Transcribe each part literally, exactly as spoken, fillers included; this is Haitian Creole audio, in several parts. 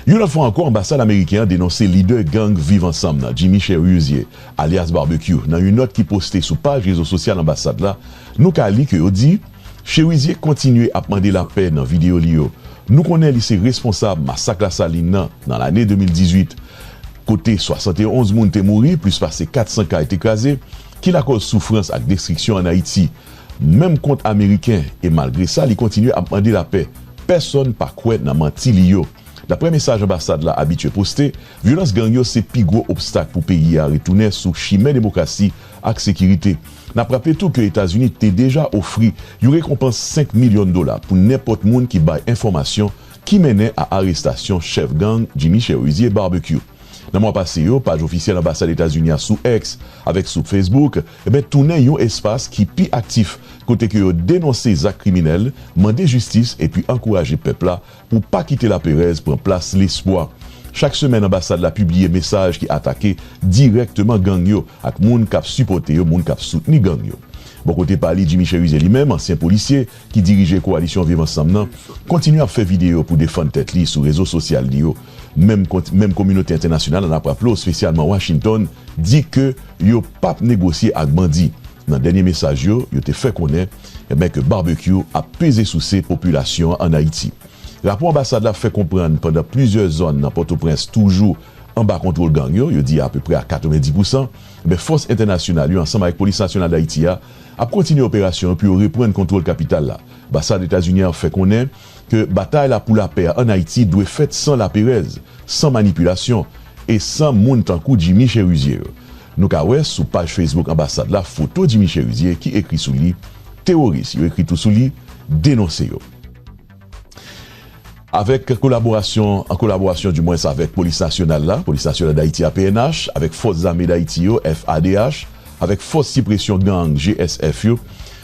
Yon lòt fwa ankò, anbasad ameriken an denonse lidè gang Viv Ansanm nan, Jimmy Chérizier, alyas Barbecue. Nan yon nòt ki poste sou paj rezo sosyal anbasad la, nou ka li ke yo di, Chérizier kontinye ap mande lapè nan videyo li yo. Nou konnen li se responsab masak Lasalin nan, nan lane de mil dizuit, kote swasanteonz moun te mouri, plis pase kat san kay te kraze, ki lakòz soufrans ak destriksyon ann Ayiti. Menm kont ameriken, e malgre sa, li kontinye ap mande lapè. Pèsonn pa kwè nan manti li yo. Daprè mesaj anbasad la abitye poste, vyolans gang yo se pi gwo obstak pou peyi a retounen sou chimen demokrasi ak sekirite. N ap raple tou ke Etazini te deja ofri yon rekonpans senk milyon dola pou nenpòt moun ki bay enfòmasyon ki mennen a arestasyon chèf gang Jimmy Chérizier Barbecue. Nan mwa pase yo, paj ofisyèl anbasad Etazini a sou X avèk sou Facebook, e ben, tounen yon espas ki pi aktif, kote ke yo denonse zak kriminèl, mande jistis epi ankouraje pèp la pou pa kite laperèz pran plas lespwa. Chak semèn, anbasad la pibliye mesaj ki atake dirèkteman gang yo ak moun k ap sipòte yo, moun k ap soutni gang yo. Bò kote pa li, Jimmy Chérizier li menm, ansyen polisye ki dirije kowalisyon Viv Ansanm nan, kontinye ap fè videyo pou defann tèt li sou rezo sosyal li yo. Menm kont-, menm kominote entènasyonal, an ap raple w, espesyalman Washington, di ke yo p ap negosye ak bandi. Nan dènye mesaj yo, yo te fè konnen, e ben, ke Barbecue ap peze souse popilasyon an ann Ayiti. Rapò anbasad la fè konprann pandan plizyè zòn nan Pòtoprens toujou anba kontwòl gang yo, yo di apeprè a katrevendi pousan, e ben, fòs entènasyonal yo ansanm avèk Polis Nasyonal Dayiti a ap kontinye operasyon yo pou yo reprann kontwòl kapital la. Anbasad Etazini an fè konnen ke batay la pou lapè a ann Ayiti dwe fèt san laperèz, san manipilasyon e san moun tankou Jimmy Chérizier yo. Nou ka wè sou paj Facebook anbasad la foto Jimmy Chérizier ki ekri sou li, teworis, yo ekri tou sou li, denonse yo. Avèk kolaborasyon, an kolaborasyon, dimwens, avèk Polis Nasyonal la, Polis Nasyonal Dayiti a, P N H, avèk Fòs Zame Dayiti yo, F A D H, avèk Fòs Sipresyon Gang, G S F yo,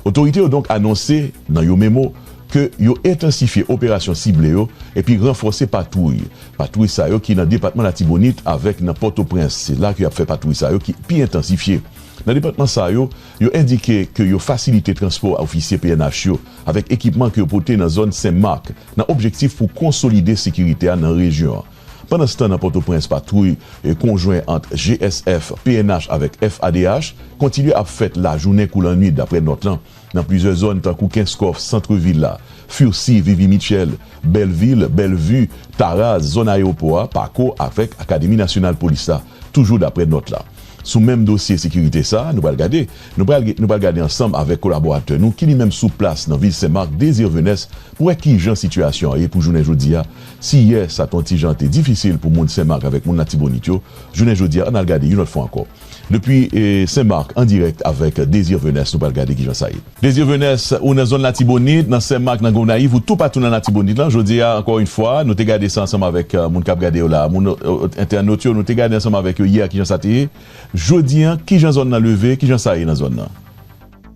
otorite yo donk anonse nan yon memo ke yo entansifye operasyon sible yo epi ranfòse patwouy. Patwouy sa yo ki nan depatman Latibonit avèk nan Pòtoprens. Se la ke y ap fè patwouy sa yo ki pi entansifye. Nan depatman sa yo, yo endike ke yo fasilite transpò a ofisye P N H yo avèk ekipman ke yo pote nan zòn Sen Mak, nan objektif pou konsolide sekirite a nan rejyon an. Pandanstan, nan Pòtoprens, patwouy, e, konjwen ant G S F, P N H avèk F A D H kontinye ap fèt lajounen kou lannwit, daprè nòt lan, nan plizyè zòn tankou Kenskòf, sant vil la, Furcy, Vivi Mitchell, Bèlvil, Bèlvi, Taraz, zòn ayewopò a, Pako avèk Akademi Nasyonal Polis la, toujou daprè nòt la. Sou menm dosye sekirite sa a, nou pral gade, nou pral, nou pral gade ansanm avèk kolaboratè nou ki li menm sou plas nan vil Sen Mak, Désir Venès, pou wè kijan sitiyasyon an ye pou jounen jodi a. Si yè sa t on ti jan te difisil pou moun Sen Mak avèk moun Latibonit yo, jounen jodi a, ann al gade yon lòt fwa ankò. Depi, e, Sen Mak, an dirèk avèk Désir Venès, nou pral gade kijan sa ye. Désir Venès, ou nan zòn Latibonit, nan Sen Mak, nan Gonayiv, ou toupatou nan Latibonit lan. Jodi a, ankò yon fwa, nou te gade sa ansanm avèk, e, moun k ap gade yo la, moun, e, entènot yo, nou te gade ansanm avèk yo yè kijan sa te ye. Jodi a, kijan zòn nan leve, kijan sa ye nan zòn nan?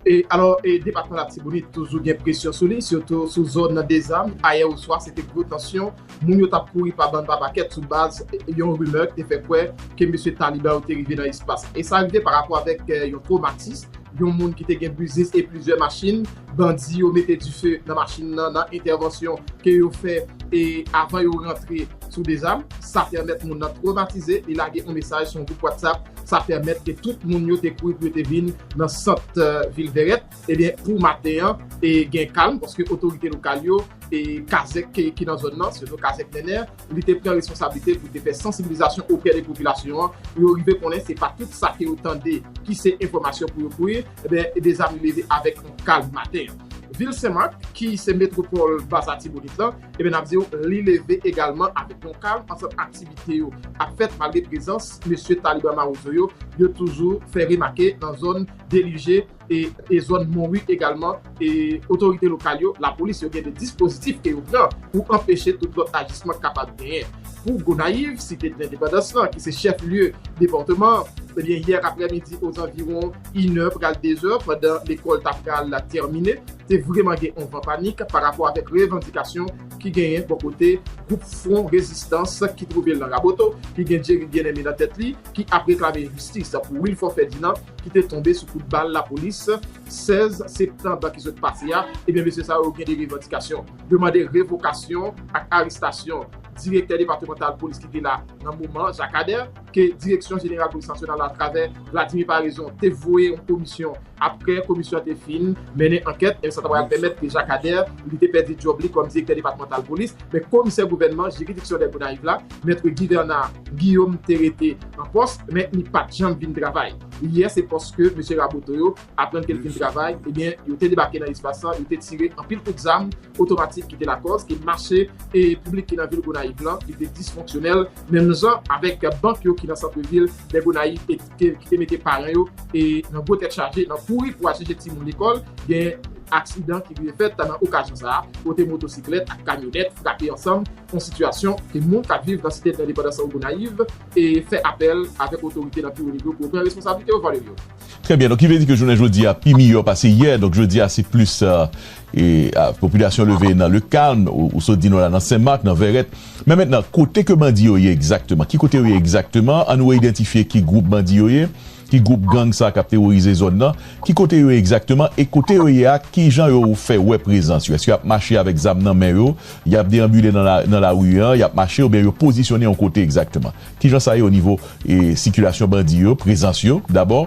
E, alò, e, depatman Latibonit toujou gen presyon sou li, sitou sou zòn nan Dezam. Ayè oswa, se te gwo tansyon. Moun yo t ap kouri pa bann pa pakèt sou baz, e, yon rimè ki te fè kwè ke mesye Taliban yo te rive nan espas. E sa rive pa rapò avèk, e, yon twomatis, yon moun ki te gen biznis e plizyè machin. Bandi yo mete dife nan machin nan, nan entèvansyon ke yo fè, e, avan yo rantre sou Dezam. Sa pèmèt moun nan twomatize, li lage yon mesaj sou yon gwoup WhatsApp. Sa pèmèt ke tout moun yo te kouri pou yo te vin nan sant, e, vil Vèrèt. Ebyen, pou maten an, e, gen kalm, paske otorite lokal yo, e, kazèk ki, ki nan zòn nan, sitou kazèk Nènè, li te pran responsablite pou te fè sansibilizasyon oprè de popilasyon an, pou yo rive konnen se pa tout sa ke yo tande ki se enfòmasyon pou yo kouri. Ebyen, Dezam li leve avèk yon kalm maten an. Vil Sen Mak, ki se metwopòl Baz Latibonit lan, ebyen, n ap di w, li leve egalman avèk yon kalm, ansanm aktivite yo ap fèt malgre prezans mesye Taliban Mawozo yo, yo toujou fè remake nan zòn Delije e, e zòn Monwi egalman, e otorite lokal yo, lapolis yo gen de dispozitif ke yo pran pou anpeche tout lòt ajisman kapab genyen. Pou Gonayiv, site de lendepandans lan, ki se chèf lye depatman, ebyen, yè aprèmidi, ozanviwon inè pral dezè, pandan lekòl ta pral tèmine, te vrèman gen yon van panik pa rapò avèk revandikasyon ki genyen bò kote gwoup Fwon Rezistans ki twouve l nan Raboto, ki gen Jerry Bien-Aimé nan tèt li, ki ap reklame jistis pou Wilfort Ferdinand, ki te tonbe sou kout bal lapolis sèz septanm ki sot pase a. Ebyen, mesye sa yo gen de revandikasyon. Yo mande revokasyon ak arestasyon direktè depatmantal polis ki te la nan moman, Jacques Ader, ke Direksyon Jeneral Polis Nasyonal la, atravè Vladimir Paraison, te voye yon komisyon. Apre komisyon an te fin mennen ankèt, e sa ta pral pèmèt ke Jacques Ader, li te pèdi djòb li kòm direktè depatmantal polis, men komisè gouvènman jiridiksyon Lè Gonayiv la, mèt Guy Vernard Guillaume, te rete an pòs, men li pa t janm vin travay. Yè, se paske mesye Raboto yo aprann ke l fin travay, ebyen, yo te debake nan espas lan, yo te tire anpil kout zam otomatik ki te lakòz ke mache e piblik ki nan vil Gonayiv lan, li te disfonksyonèl, menm jan avèk bank yo ki nan sant vil de Gonayiv e ki te, ki te mete paran yo e nan gwo tèt chaje, nan kouri pou al chèche timoun lekòl, gen aksidan ki rive fèt nan okazyon sa a, kote motosiklèt ak kamyonèt frape ansanm, yon sitiyasyon ke moun k ap viv nan site de lendepandans Gonayiv e fè apèl avèk otorite nan pi wo nivo pou yo pran responsablite yo, Valerio. Trè byen, donk ki vle di ke jounen jodi a pi miyò pase yè, donk jodi a se plis, euh, e, a, popilasyon leve nan Le Calme, ou, ou sot di nou la nan Senmak, nan Vèrèt. Men mentnan, kote ke bandi yo ye egzakteman? Ki kote yo ye egzakteman? Ann nou idantifye ki gwoup bandi yo ye, ki gwoup gang sa k ap teworize zòn nan, ki kote yo ye egzakteman, e kote yo ye a, ki jan yo fè wè prezans yo? Èske y ap mache avèk zam nan men yo, y ap deanbile nan la, nan lari an, y ap mache, oubyen yo pozisyone yon kote egzakteman? Ki jan sa ye o nivo, e, sikilasyon bandi yo, prezans yo, dabò?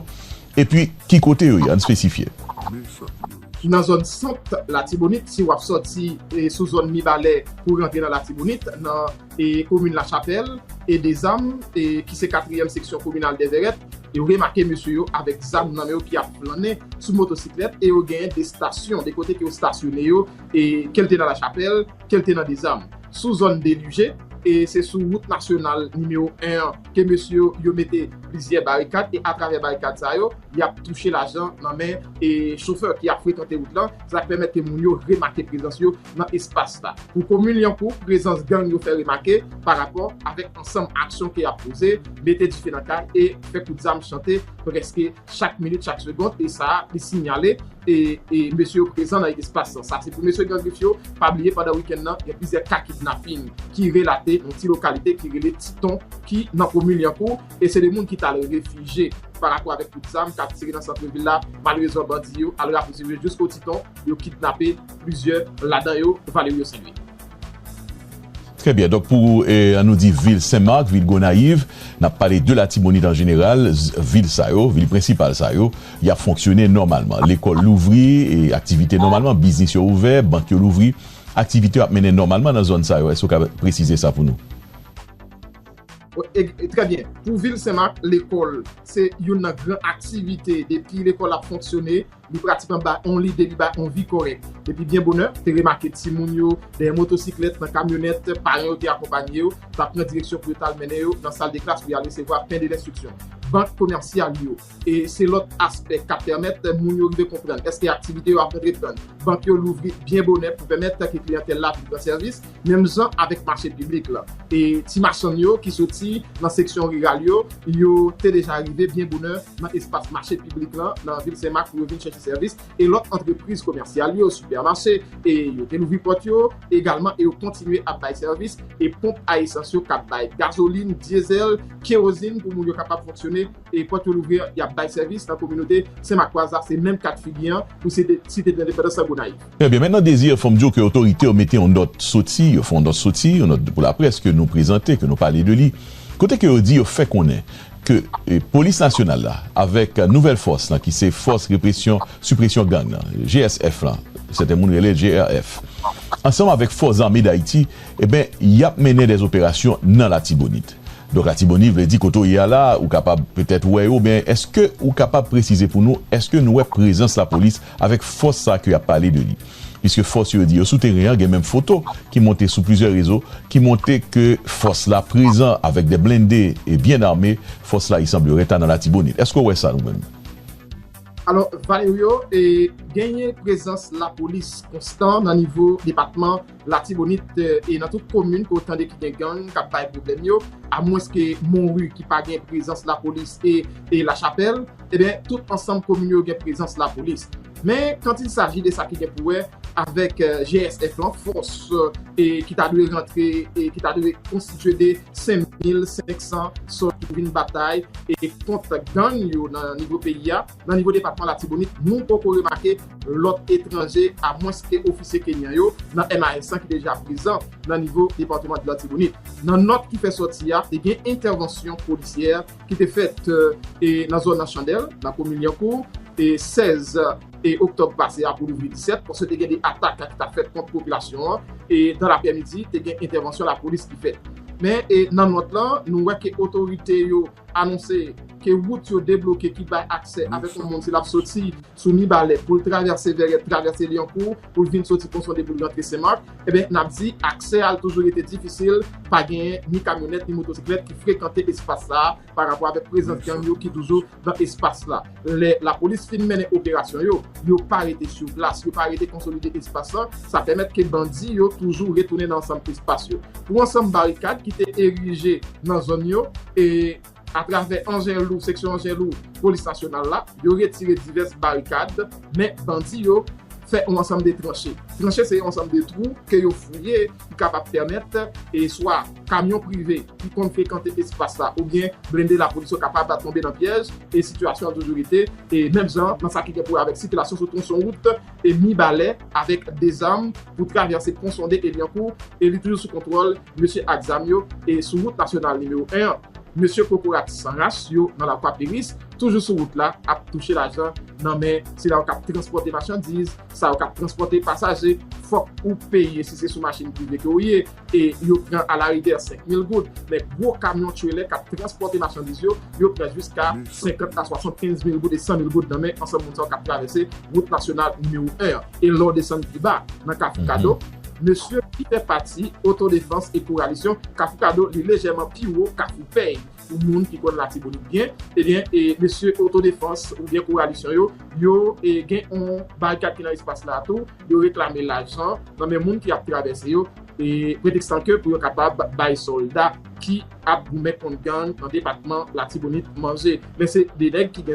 Epi, ki kote yo ye? Ann espesifye. Nan zòn sant Latibonit, si w ap sòti, e, sou zòn Mibalè pou rantre nan Latibonit, nan, e, komin Lachapèl, e Dezam, e, ki se katriyèm seksyon kominal Dèvèrèt, yo remake mesye yo avèk zam nan men yo ki ap flannen sou motosiklèt, e yo genyen de estasyon, de kote ke yo stasyone yo, e ke l te nan Lachapèl, ke l te nan Dezam. Sou zòn Delije, e se sou wout nasyonal nimewo en an ke mesye yo, yo mete plizyè barikad, e atravè barikad sa yo, y ap touche lajan nan men, e, chofè ki ap frekante wout lan, sa k pèmèt ke moun yo remake prezans yo nan espas la. Pou komin Lyankou, prezans gang yo fè remake pa rapò avèk ansanm aksyon ke y ap poze, mete dife nan kay e fè kout zam chante prèske chak minit, chak segond, e sa a, li sinyale, e, e mesye yo prezan nan espas lan. Sa se pou mesye Gran Grif yo. Pa bliye, pandan wikenn nan, gen plizyè ka kidnapin ki relate nan ti lokalite ki rele Titon, ki nan komin Lyankou, e se de moun ki t al refijye pa rapò avèk kout zam k ap tire nan sant vil la. Malerezman, bandi yo al rapwoche yo jisko Titon, yo kidnape plizyè ladan yo, Valerio Saint-Louis. Trè byen. Donk, pou, e, ann nou di vil Senmak, vil Gonayiv, n ap pale de Latibonit an jeneral, z-, vil sa yo, vil prensipal sa yo, y ap fonksyone nòmalman. Lekòl louvri, e, aktivite nòmalman, biznis yo ouvè, bank yo louvri, aktivite yo ap mennen nòmalman nan zòn sa yo. Èske w ka presize sa pou nou? E, e, trè byen. Pou vil Senmak, lekòl se youn nan gran aktivite. Depi lekòl ap fonksyone, li pratikman bay on lide, li bay on vi kòrèk. Depi byen bonè, te remake timoun yo dèyè motosiklèt, nan kamyonèt, paran yo te akonpanye yo, t ap pran direksyon pou yo t al mennen yo nan sal de klas pou y al resevwa pen de lenstriksyon. Bank komèsyal yo, e se lòt aspè k ap pèmèt moun yo rive konprann èske aktivite yo ap antreprann. Bank yo louvri byen bonè pou pèmèt ke kliyantèl la vin pran sèvis, menm jan avèk mache piblik lan. E ti machann yo ki soti nan seksyon riral yo, yo te deja rive byen bonè nan espas mache piblik lan, nan vil Senmak, pou yo vin chèche sèvis. E lòt antrepriz komèsyal yo, sipèmache, e yo te louvri pòt yo egalman, e yo kontinye ap bay sèvis. E ponp a esans yo k ap bay gazolin, dyezèl, kewozin pou moun yo kapab fonksyone, e pòt yo louvri, y ap bay sèvis nan kominote Senmakwa. Sa se menm ka figi an pou site, site de lendepandans Gonayiv. Trè byen. Mentnan, Désir, fò m di w ke otorite yo mete yon nòt soti, yo fè yon nòt soti, yon nòt pou laprès ke nou prezante, ke nou pale de li. Kote ke yo di, yo fè konnen ke, e, polis nasyonal la, avèk, e, nouvèl fòs lan, ki se fòs represyon, sipresyon gang lan, G S F lan, sèten moun rele G R F, ansanm avèk Fòs Zame Dayiti, e ben, y ap mennen dè operasyon nan Latibonit. Donk, Latibonit vle di kote w ye a la, ou kapab petèt wè yo, oubyen èske ou kapab presize pou nou, èske nou wè prezans lapolis avèk fòs sa ke y ap pale de li? Piske fòs yo di yo sou teren an, gen menm foto ki monte sou plizyè rezo, ki montre ke fòs la prezan avèk de blende e byen ame, fòs la, il semblerait, ta nan Latibonit. Èske w wè sa ou menm? Alò, Valerio, e, genyen prezans lapolis konstan nan nivo depatman Latibonit, e, e nan tout komin ke w tande ki gen gang k ap bay pwoblèm yo, amwenske Monri ki pa gen prezans lapolis e, e Lachapèl, ebyen, tout ansanm komin yo gen prezans lapolis. Men, quand il s'agit de sa ki gen pou wè avèk G S F lan, fòs ki ta dwe rantre e ki ta dwe konstitye de senk mil senk san sòlda ki vin batay e kont gang yo nan nivo peyi a. Nan nivo depatman Latibonit, nou poko remake lòt etranje, amwenske ofisye kenyan yo nan M A S lan ki deja prezan nan nivo depatman Latibonit. Nan nòt ki fè sòti a, te gen entèvansyon polisyè ki te fèt nan zòn nan Chandèl, nan komin Lyankou, e sèz e oktòb pase a pou louvri disèt, paske te gen de atak ki ta fèt kont popilasyon an, e dan laprèmidi, te gen entèvansyon lapolis ki fèt. Men e nan nòt lan, nou wè ke otorite yo anonse ke wout yo debloke ki bay aksè avèk yon moun si l ap soti sou Mibalè pou l travèse Vèrèt, travèse Lyankou, pou l vin soti Pon Sonde pou l rantre Senmak, ebyen, n ap di aksè a l toujou rete difisil, pa genyen ni kamyonèt ni motosiklèt ki frekante espas sa a pa rapò avèk prezans gang yo ki toujou nan espas la. Lè lapolis fin mennen operasyon yo, yo pa rete sou plas, yo pa rete konsolide espas la, sa pèmèt ke bandi yo toujou retounen nan ansanm espas yo. Pou ansanm barikad ki te erije nan zòn yo, e atravè Anjèlou, seksyon Anjèlou, polis nasyonal la, yo retire divès barikad, men bandi yo fè yon ansanm de tranche. Tranche se yon ansanm de twou ke yo fouye ki kapab pèmèt e swa kamyon prive ki konn frekante espas la oubyen blende lapolis yo kapab tonbe nan pyèj e sitiyasyon an toujou rete e menm jan nan sa ki gen pou wè avèk sikilasyon sou twonson wout e Mibalè avèk dezam pou travèse Pon Sonde e Lyankou e li toujou sou kontwòl mesye ak zam yo e sou wout nasyonal nimewo en an. Mesye kokorat sanras yo nan Lakwa Peris, toujou sou wout la, ap touche lajan nan men sila yo k ap transpòte machandiz, sa yo k ap transpòte pasaje, fòk ou peye si se sou machin prive ke ou ye, e yo pran alarigè senk mil goud, men gwo kamyon trelè k ap transpòte machandiz yo, yo pran jiska senkant a swasannkenz mil goud e san mil goud nan men ansanm moun sa yo k ap travèse wout nasyonal nimewo en an. E lè w desann pi ba, nan Kafou Kado, mesye ki fè pati Otodefans e Koralisyon Kafou Kado, li lejèman pi wo Kafou Pèy. Pou moun ki konn Latibonit byen, ebyen, e mesye Otodefans oubyen Koralisyon yo, yo e, gen yon barikad ki nan espas la tou, yo reklame lajan nan men moun ki ap travèse yo, e pretekstan ke pou yo kapab bay sòlda ki ap goumen kont gang nan depatman Latibonit manje. Men se de nèg ki gen